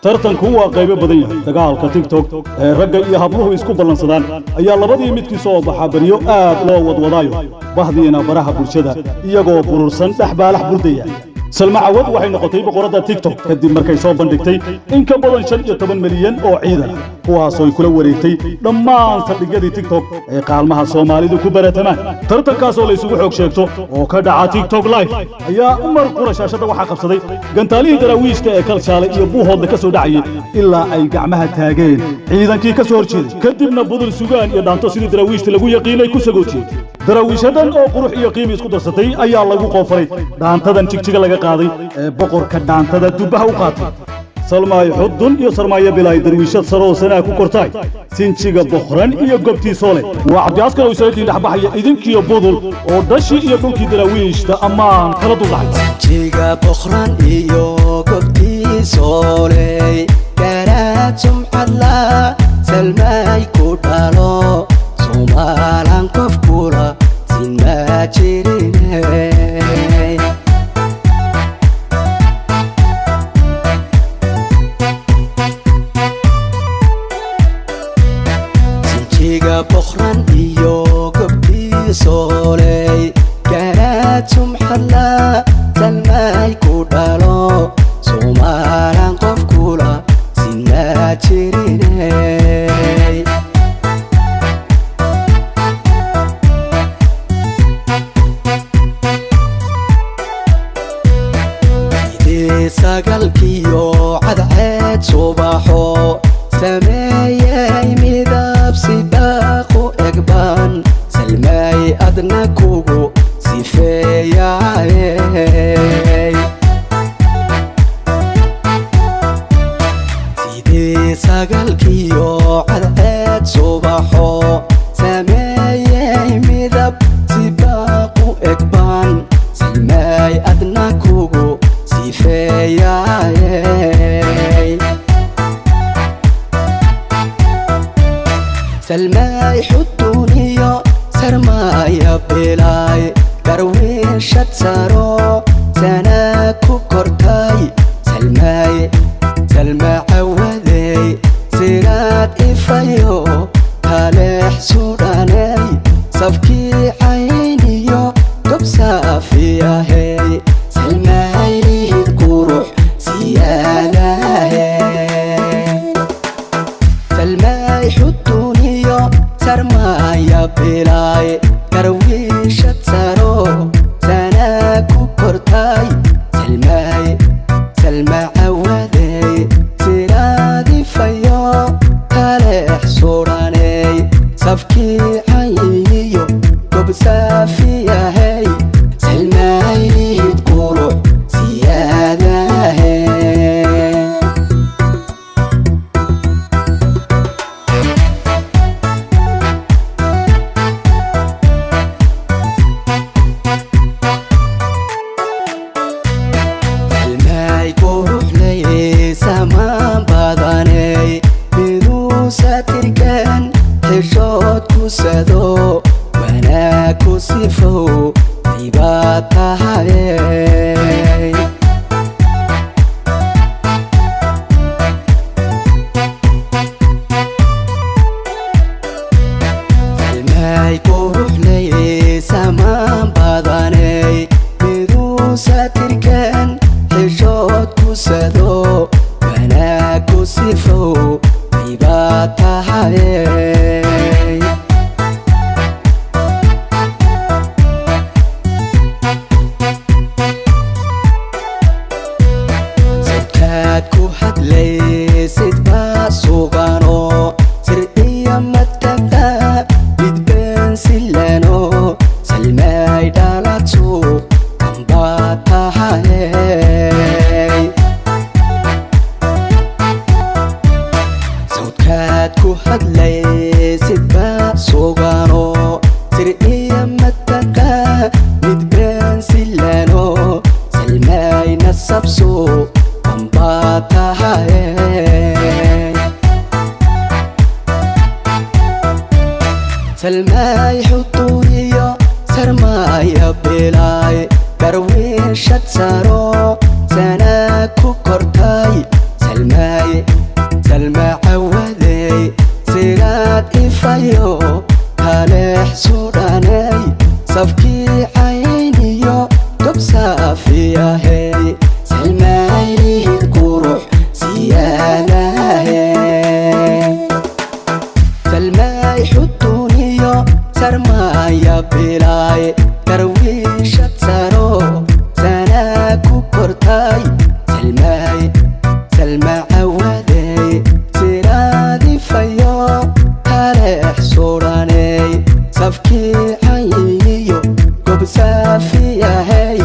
Tartanku waa qaybo badan yahay. Dagaalka TikTok ee ragga iyo habluhu isku ballansadaan ayaa labadii midkii soo baxa baryo aad loo wadwadaayo, bahdiina baraha bulshada iyagoo burursan dhex baalax burdaya. Salma Cawad waxay noqotay boqoradda TikTok kadib markay soo bandhigtay in ka badan 15 milyan oo ciidan ah, kuwaasooy kula wareegtay dhammaan saldhigyadii TikTok ee qaalmaha Soomaalidu ku baratamaan. Tartankaasoo la isugu xoog sheegto oo ka dhaca TikTok live ayaa mar qura shaashadda waxaa qabsaday gantaalihii Daraawiishta ee Kalshaale iyo Buuhoodle ka soo dhacayay, ilaa ay gacmaha taageen ciidankii ka soo horjeeday. Kadibna Budul sugaan iyo dhaanto sidii Daraawiishta lagu yaqiinay ku sagootiyey. Daraawiishadan oo qurux iyo qiimi isku darsatay ayaa lagu qoofaray dhaantadan Jigjiga laga qaaday ee boqorka dhaantada dubbaha u qaatay. Salmaay Xudun iyo Sarmaayo Bilaay, darwiishad saroo sanaa ku kortaay, sinjiga Boqran iyo gobtiisoo leh, waa Cabdiaskar oo isaga dhexbaxaya idinkiyo Budul oo dhashii iyo dhulkii Daraawiishta ammaan kala duldhacay. Jiga Boqran iyo gobtiisooley, garaad sumcadla Salmay ku dhalo, Somaalan qof kula sinmaa jirine. Sinjiga Boqran iyo gobtiisooley, garaad sumcadla Salmay ku dhalo, Somaalan qof kula sinmaa jirine. Sidii sagalkiyo cadceed subaxo sameeyey midab sibaaqu egbaan, Salmay adna kugu sifeeyaye. Sidii sagalkiyo cadceed subaxo sameeyey midab sibaaqu egbaan, Salmay adna kugu sifeeyaye. Salmay Xuduniyo Sarmaya Bilaay, garwiishad saro sanaa ku kortay, Salmay, Salma Cawadey, siraad ifayo taleex sudhaney, safkii Cayniyo gobsaafiyahey, Salmaylihid qurux siyaadahe. Salmay Xuduniyo Sarmaya Bilaay, garwiishad saro sanaa ku kortay, Salmay, Salma Cawadey, siraadifayo taleex sudhaney, safkii Cayniyo gobsaafiyahey, Salmaylihid qurux siyaadahe. Salmay quruxley samaan badaney, miduu satirkan xishood ku sado, wanaag ku sifow aybaad tahay. Salmay quruxley samaan badaney, miduu satirkan xishood ku sado, wanaag ku sifow aybaad tahay. Sawdkaad ku hadlaysid baa sugano, sir iyo mataqa mid beensilano, Salmay dhalatu kanbaad tahay. Sawdkaad ku hadlaysid baa sugano, sir iyo mataqa mid beensilano, Salmay nasabso kanbaad tahay. Salmay Xuduniyo Sarmaya Bilaay, garwiishad saro sanaa ku kortay, Salmay. Saafiyahe, Salmaylihid qurux siyaadahe. Salmay xuduniyo sarmaya bilaay, darwiishad saro sanaa ku kortay. Salmay, Salma cawadey, siraadifayo taleex suraney, safkii cayiyo gob saafiyahey.